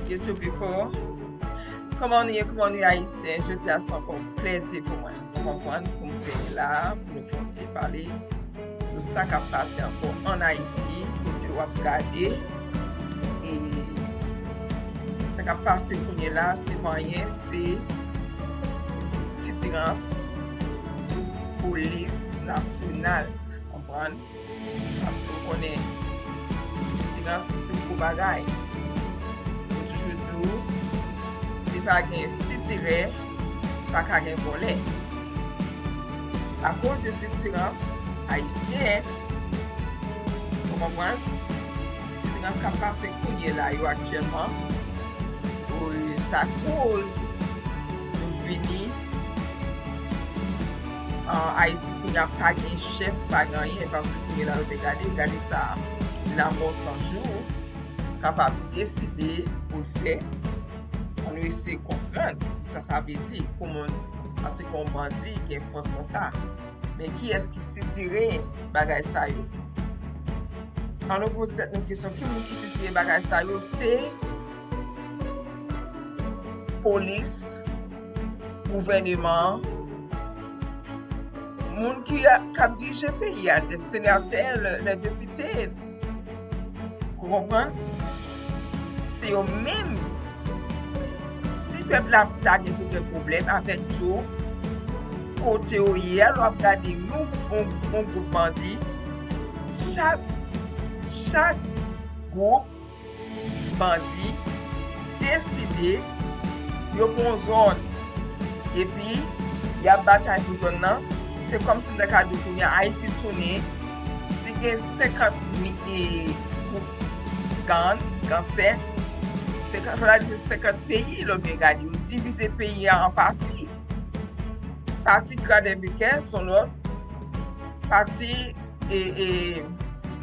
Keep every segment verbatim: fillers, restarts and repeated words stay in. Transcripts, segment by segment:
YouTube people. Kòman nou ye, kòman nou ye Ayisyen? Jodi a se ankò yon plèzi pou mwen. Ou konprann, pou m vin la, pou nou fè yon ti pale sou sa k ap pase ankò ann Ayiti, kote w ap gade. E sa k ap pase kounye la, se pa anyen, se sitirans polis nasyonal. Konprann? Paske w konnen, sitirans se gwo bagay. Yo toujou di w, si pa gen sitirè, pa ka gen vòlè. Akoz de sitirans ayisyen, ou konprann? Sitirans k ap pase kounye la yo aktyèlman, sa koz nou vini an Ayiti kounye a pa gen chèf, pa gen anyen, paske kounye la yo te gade, gade sa, Lanmò San Jou kapab deside pou l fè. Ann nou eseye konprann kisa sa vle di pou moun, antanke yon bandi, gen fòs konsa. Men kiyès ki sitire bagay sa yo? Ann nou poze tèt nou kesyon, ki moun ki sitire bagay sa yo? Se polis, gouvèneman an, moun ki a, k ap dirije peyi a, lè senatè, lè, lè depite. Ou konprann? Se yo menm. Si pèp la pa gen pou gen pwoblèm avèk yo, kote yo ye a, lè w ap gade yon, yon, yon gwoup bandi, chak, chak gwoup bandi deside yo pran yon zòn, epi y ap batay pou zòn nan. Se kòmsi m ta ka di w kounye a Ayiti tounen, si gen senkant mi-, e, gwoup gang, ganstè, se ka, fò ta di se senkant peyi, lè w byen gade, yo divize peyi a an pati. Pati Kwadèboukè se yon lòt, pati e, e,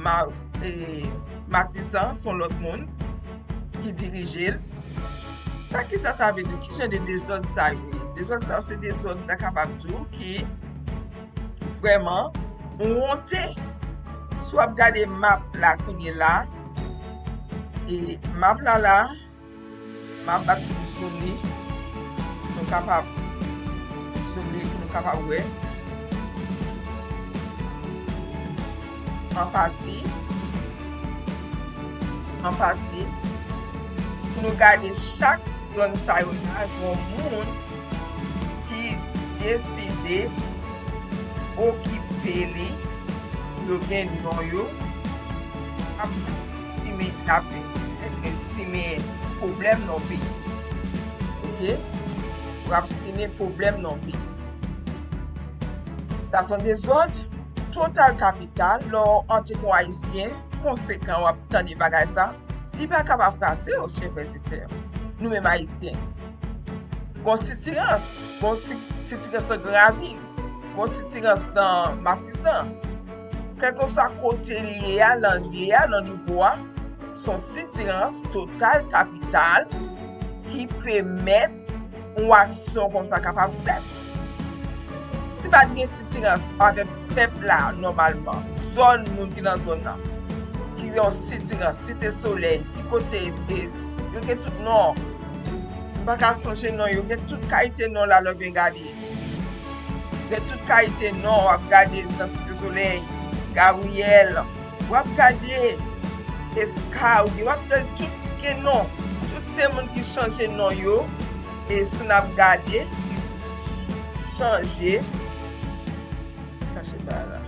Ma-, e, Matisan se yon lòt moun ki dirije l. Sa, kisa sa vle di? Ki jan de dezòd sa yo ye? Dezòd sa yo se dezòd, m ta kapab di w, ki vrèman yon wonte. Si w ap gade map la kounye la, e map la la, m ap bat pou zoom li, nou kapab zoom li pou nou kapab wè. An pati, an pati, pou nou gade chak zòn sa yo la, gen yon moun ki deside okipe li, yo gen non yo, ap simen, ap simen pwoblèm nan peyi. Oke? Yo ap simen pwoblèm nan peyi. Sa se yon dezòd total kapital. Lè w antanke yon Ayisyen konsekan, w ap tande bagay sa, li pa kapab pase w, chè frè e sè, nou menm Ayisyen. Gon sitirans, gon si-, sitirans nan Gran Ravin, gon sitirans nan Matisan. Kèlkeswa kote l ye a, nan l ye a, nan nivo a, se yon sitirans total kapital ki pèmèt yon aksyon konsa kapab fèt. Si pa t gen sitirans avèk pèp la, nòmalman, zòn, moun ki nan zòn nan, ki gen yon sitirans, Site Solèy, ki kote, e, yo gen tout non. M pa ka sonje non yo, gen tout kalite non la, lè w byen gade. Gen tout kalite non, w ap gade nan Site Solèy, Gabriyèl, w ap gade Eskay, w ap gade tout gen non. Tout se moun ki chanje non yo, e si n ap gade, ki s-, chanje. Kache pa la.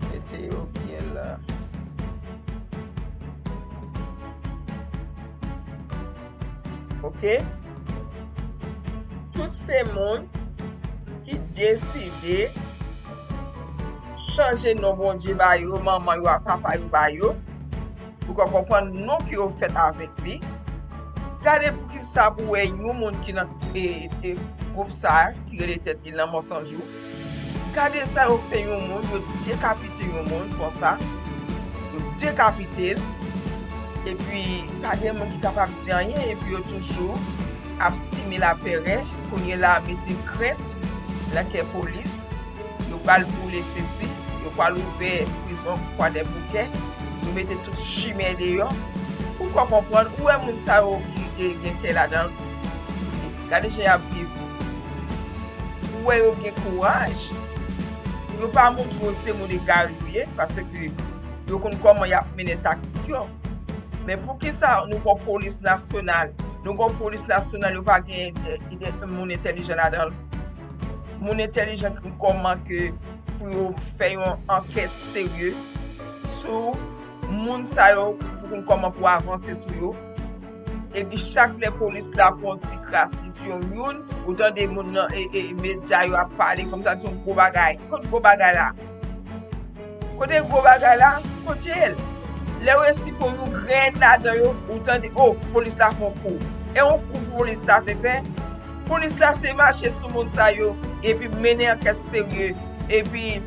Mete yo byen la. Oke? Tout se moun ki deside chanje non Bondye ba yo, manman yo ak papa yo ba yo, pou yo konprann non ke yo fèt avèk li. Gade poukisa pou wè yon moun ki nan, e, e, gwoup sa a, ki rele tèt li Lanmò San Jou. Gade sa yo fè yon moun, yo dekapite yon moun konsa. Yo dekapite l. Epi, pa gen moun ki kapab di anyen, epi yo toujou ap simen lapèrè. Kounye la, mete krent nan kè polis. Yo pral boule sesi, yo pral ouvè prizon Kwadèboukè. Yo mete tout chimè deyò. Ou pa konprann, ou wè moun sa yo ki gen, gen kè ladan l. Gade jan y ap viv. Ou wè yo gen kouraj. Yo pa montre w se moun egare yo ye, paske yo konn kòman y ap mennen taktik yo. Men poukisa nou gon polis nasyonal? Nou gon polis nasyonal, yo pa gen de, de moun entèlijan ladan l. Moun entèlijan ki konn kòman ke pou yo fè yon ankèt serye sou moun sa yo, pou konn kòman pou avanse sou yo. Epi chak lè polis la pran yon ti kras, li touye yon youn, ou tande moun nan, e, e, medya yo ap pale kòmsa se yon gwo bagay. Kot gwo bagay la? Kote gwo bagay la? Kote l? Lè yo resi pran yon grenn ladan yo, ou tande, o, polis la fè yon kou. E yon kou polis la te fè? Polis la se mache sou moun sa yo, epi mennen ankèt serye, epi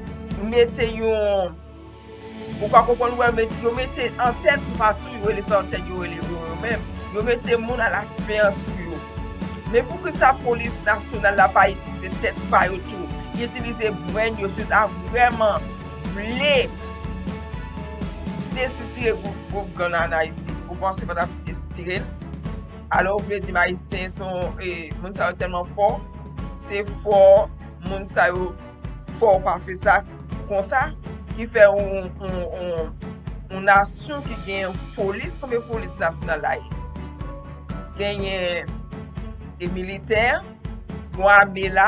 mete yon, ou ka konprann, ou wè, met-, yo mete antèn toupatou, yo rele sa antèn, yo rele yo, yo menm. Yo mete moun a la siveyans pou yo. Men poukisa polis nasyonal la pa itilize tèt pa yo tou? Yo itilize brain yo, si yo ta vrèman vle desitire gwoup, gwoup gang la ann Ayiti, ou panse yo pa t ap desitire l? Alò, ou vle di m Ayisyen se yon, e, moun sa yo tèlman fò? Se fò, moun sa yo fò pase sa konsa, ki fè yon, yon, yon, yon nasyon ki gen polis, konbyen polis nasyonal la ye? Genyen e militè, yon ame la,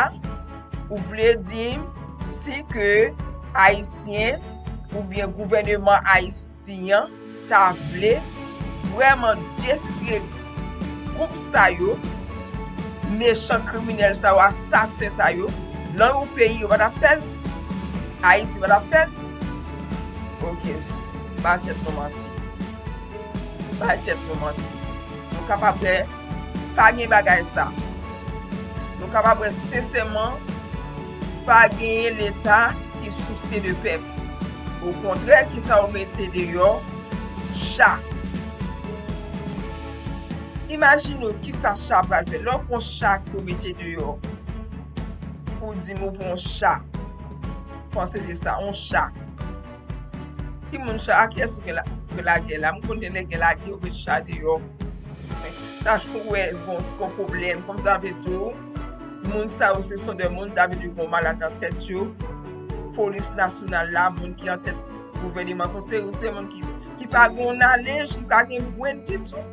ou vle di m si ke Ayisyen oubyen gouvèneman ayisyen ta vle vrèman desitire gwoup sa yo, mechan kriminèl sa yo, asasen sa yo, nan yon peyi yo pa t ap fè l? Ayiti pa t ap fè l? Ok, ba tèt nou manti. Ba tèt nou manti. Nou kapab wè pa gen bagay sa. Nou kapab wè sensèman pa genyen Leta ki sousye de pèp. Okontrè, kisa yo mete deyò? Cha. Imajine w kisa cha pral fè. Lè w pran cha ke w mete deyò, ou di m ou pran yon cha. Panse de sa, yon cha. Ki moun cha? A kiyès ou gen la, gen lagè la? M konnen lè gen lagè, yo met cha deyò. Sa jan w wè, bon, se yon pwoblèm. Kòm sa vle di w, moun sa yo, se son de moun, ta vle di gon malad nan tèt yo. Polis nasyonal la, moun ki an tèt gouvèneman, se, se moun ki, ki pa gen yon nalej, ki pa gen brenn ditou.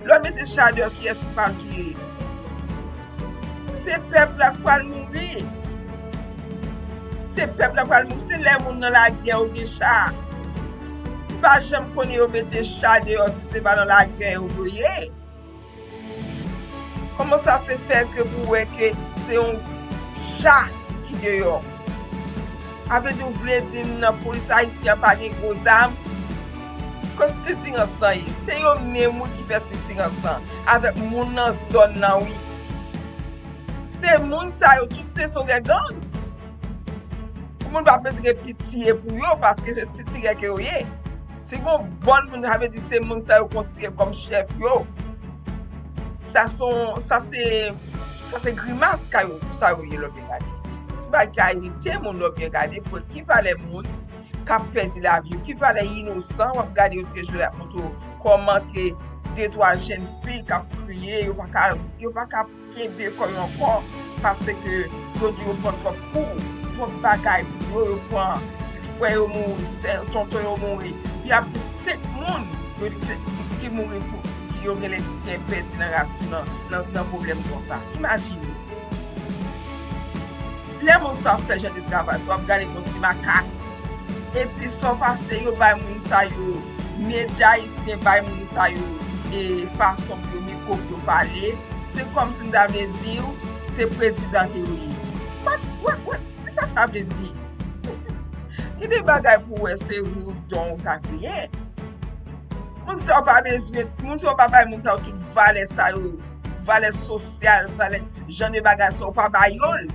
Lè w mete cha deyò, kiyès ou pral touye? Se pèp la k pral mouri. Se pèp la k pral mouri. Se lè moun nan lagè yo gen cha. M pa janm konnen yo mete cha deyò si se pa nan lagè yo, yo ye. Kòman sa se fè ke pou wè ke se yon cha ki deyò? A vle di, ou vle di m nan polis ayisyen an pa gen gwo zam? Kot sitirans lan ye? Se yo menm wi ki fè sitirans lan avèk moun nan zòn nan wi. Se moun sa yo tout se son de gang. Pou moun pa bezwen gen pitye pou yo, paske se sitirè ke yo ye. Si gon bann moun, sa vle di se moun sa yo konsidere kòm chèf yo. Sa se yon, sa se, sa se grimas ka yo, sa yo ye lè w byen gade. Se yon bagay ki ka irite moun lè w byen gade, pou ki valè moun k ap pèdi lavi yo, ki valè inosan, w ap gade yo trejou la, ap montre w kòman ke de twa jèn fi k ap kriye, yo pa ka, yo pa ka kenbe kò yo ankò, paske yo di yo pran twòp kou, twòp bagay pou yo, yo pran frè yo mouri, sè, tonton yo mouri. Pi a plis senk moun yo di ki, ki, ki mouri pou, ki yo genlè gen pèdi nan ras yo nan, nan, nan pwoblèm konsa. Imajine w. Lè moun sa ap fè jan de travay sa, w ap gade yon ti makak. Epi sa w pase, yo bay moun sa yo, medya ayisyen bay moun sa yo, e fason pou yo mikwo, pou yo pale. Se kòmsi m ta vle di w, se prezidan ke yo ye. What, what, what? Kisa sa vle di? Gen de bagay pou w wè se ri w don w ta kriye. Moun sa yo pa bezwen, moun sa yo pa bay moun sa yo tout valè sa yo, valè sosyal, valè jan de bagay sa yo pa ba yo l.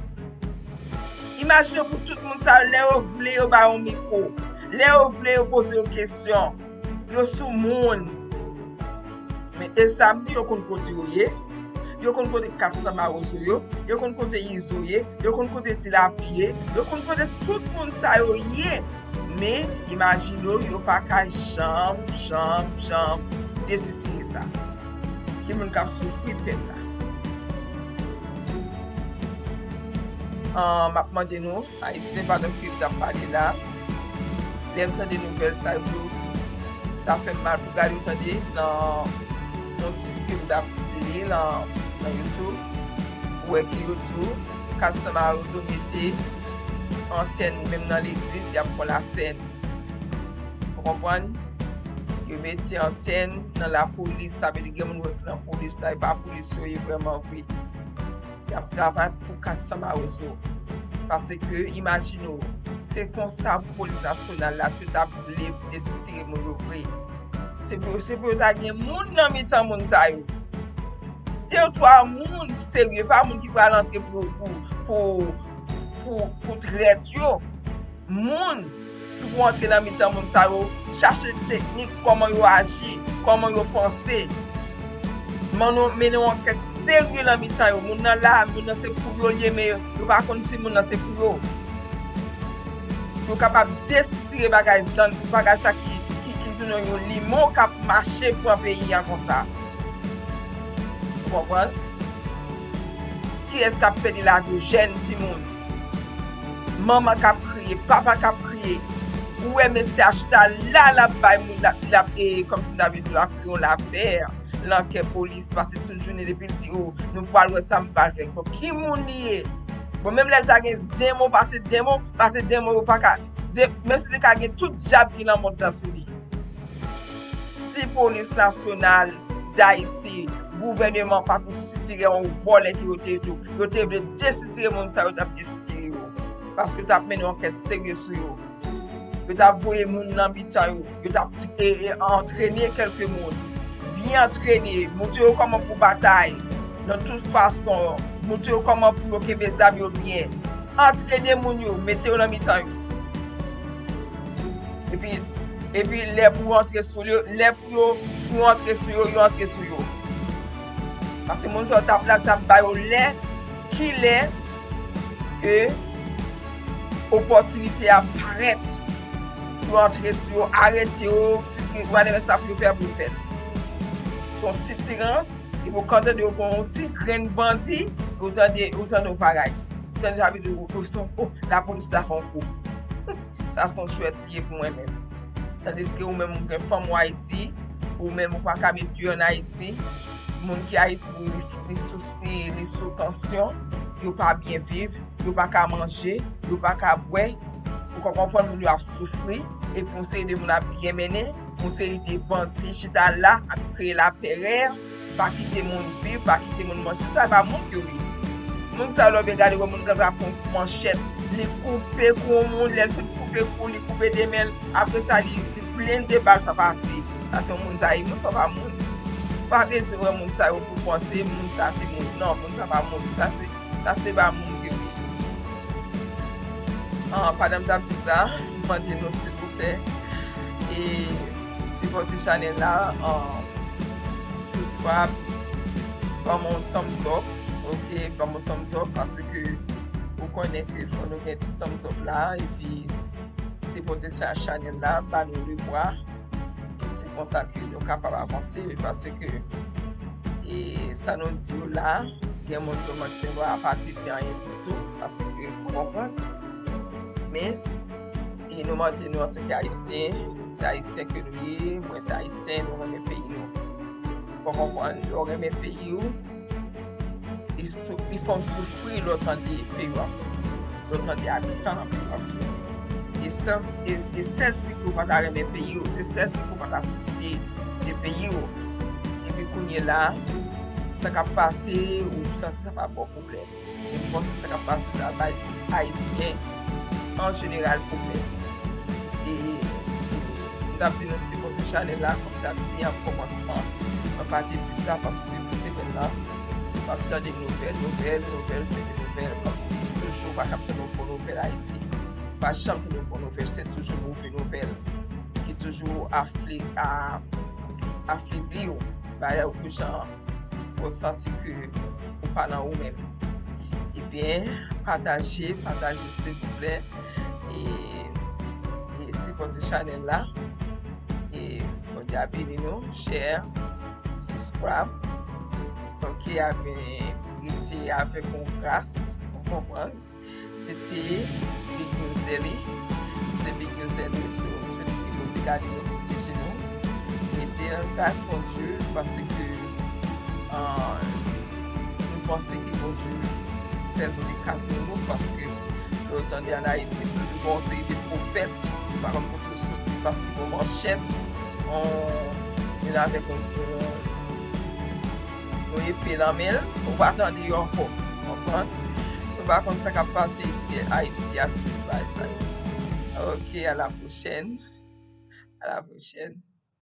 Imajine pou tout moun sa yo, lè yo vle yo ba yo mikwo, lè yo vle yo poze yo kesyon, yo sou moun. Men e sa m di, yo konn kote yo ye, yo konn kote kat sa mawozo yo, yo konn kote Izo ye, yo konn kote Ti Lapli ye, yo konn kote tout moun sa yo ye. Men imajine w, yo pa ka janm, janm, janm desitire sa? Ki moun k ap soufri pèp la? An, m ap mande nou, Ayisyen, pandan ke m t ap pale la, lè m tande nouvèl sa yo, sa fè m mal pou gade, w tande, nan yon tit ke m t ap li nan, nan YouTube, ou wè ke yo di w, kat san mawozo mete antèn menm nan legliz, y ap pran lasèn. Ou konprann? Yo mete antèn nan lapolis, sa vle di gen moun wè ki nan polis la, e pa polis yo ye vrèman vre. Y ap travay pou kat san mawozo. Paske, imajine w, se konsa pou polis nasyonal la, si yo ta vle desitire moun yo vre. Se pou, se pou yo ta gen moun nan mitan moun sa yo. De twa moun serye, pa moun ki pral antre pou, pou, pou, pou, pou trèt yo. Moun ki pou antre nan mitan moun sa yo, chache teknik, kòman yo aji, kòman yo panse. Mennen, mennen yon ankèt serye nan mitan yo. Moun nan la, moun nan se pou yo l ye, men yo pa konn si moun nan se pou yo. Yo kapab desitire bagay, bagay sa ki, ki, ki tounen yon limon k ap mache pran peyi a konsa. Ou konprann? Kiyès k ap pèdi lavi yo? Jèn timoun. Manman k ap kriye, papa k ap kriye. Ou wè mesye a chita la, l ap bay moun, l ap, l ap, e, kòmsi n ta vle di l ap kreye yon lapè nan kè polis, pase tout jounen depi l di, o, nou pral wè sa m pral fè. Bon, ki moun li ye? Bon, menm lè l ta gen denmon, pase denmon, pase denmon, yo pa ka, de, menm si li ka gen tout dyab ki nan mond lan sou li. Si polis nasyonal Dayiti, gouvèneman pa t yon sitirè, yon vòlè ke yo te ye tou, yo te vle desitire moun sa yo, t ap desitire yo. Paske yo t ap mennen yon ankèt serye sou yo. Yo t ap voye moun nan mitan yo. Yo t ap, e, e, antrene kèlke moun. Byen antrene, montre yo kòman pou batay nan tout fason. Montre yo kòman pou yo kenbe zam yo byen. Antrene moun yo, mete yo nan mitan yo. Epi, epi lè pou yo antre sou yo, lè pou yo, pou yo antre sou yo, yo antre sou yo. Paske moun sa yo t ap la, t ap ba yo lè, kilè ke opòtinite a parèt pou yo antre sou yo, arete yo, si, whatever sa pou yo fè, pou yo fè. Se yon sitirans, epi ou ka tande yo pran yon ti grenn bandi, ou tande, ou tande yon bagay. Ou tande sa vle di, ou, ou, o, lapolis la fè yon kou. Sa se yon chwèt li ye pou mwen menm. Tandiske ou menm ou gen fanm ou Ayiti, ou menm ou pa ka met pye ann Ayiti. Moun ki Ayiti, li, li sou, li, li sou tansyon, yo pa byen viv, yo pa ka manje, yo pa ka bwè. Ou ka konprann moun yo ap soufri, epi yon seri de moun ap byen mennen, yon seri de bandi chita la ap kreye lapèrè, pa kite moun viv, pa kite moun manje. Sa e pa moun ke yo ye. Moun sa yo lè w byen gade, wè moun gade ap pran manchèt, li koupe kou yon moun, lè l fin koupe kou, li koupe de men l, apre sa li, li plen de bal sa pase. Sa se yon moun sa ye, moun sa pa moun. Pa bezwen wè moun sa yo pou panse moun sa se moun. Non, moun sa pa moun, sa se, sa se pa moun ke yo ye. Ah, pandan m t ap di sa, m mande nou silvouplè, e sipòte chanèl la, ah, subscribe, ban m yon thumbs up, ok, ban m yon thumbs up, paske ou konnen ke fò nou gen ti thumbs up la, epi sipòte sa chanèl la, ba nou le bwa, e se konsa ke nou kapab avanse, paske, e sa nou di yo la, gen moun kòmantè yo a pa te di anyen ditou, paske ou konprann. Men, e nou mande nou antanke Ayisyen, se Ayisyen ke nou ye, mwen se Ayisyen, nou renmen peyi nou. Ou konprann, lè w renmen peyi w, li sou, li fè w soufri lè w tande peyi w ap soufri, lè w tande abitan nan peyi w ap soufri. E sèl, e, e sèl si ke w pa ta renmen peyi w, se sèl si ke w pa ta sousye de peyi w. Epi kounye la, sa k ap pase, ou santi sa pa ba w pwoblèm. E m panse sa k ap pase sa bay tout Ayisyen an jeneral pwoblèm. E m t ap di nou sipòte chanèl la, kòm m t ap di an kòmansman, mwen pa te di sa paske depi semèn nan, m ap tande nouvèl, nouvèl, nouvèl, se de nouvèl, kòmsi toujou pa janm tande yon bon nouvèl Ayiti. Pa janm tande yon bon nouvèl, se toujou move nouvèl ki toujou afle-, a-, afebli w, ba lè w jan fè w santi ke ou pa nan ou menm. Ebyen, pataje, pataje silvouplè. E, e sipòte chanèl la. E, bon, abone nou, share, subscribe. Ok, a vin rete avèk yon gras, ou konprann? Se te Big News Daily. Se te Big News Daily. So, m swete ke Bondye gade nou, pwoteje nou. Rete nan gras Bondye, paske, ah, nou panse ke Bondye sèlman li ka touye nou, paske lè w tande ann Ayiti, toujou gon seri de pwofèt ki pa konn kote yo soti, paske gon manchèt, yon, youn avèk yon, yon, yon epe nan men l, ou pa tande yo ankò. Konprann? Nou pa konn sa k ap pase isi Ayiti ak tout bagay sa yo. Ok, à la prochaine. À la prochaine.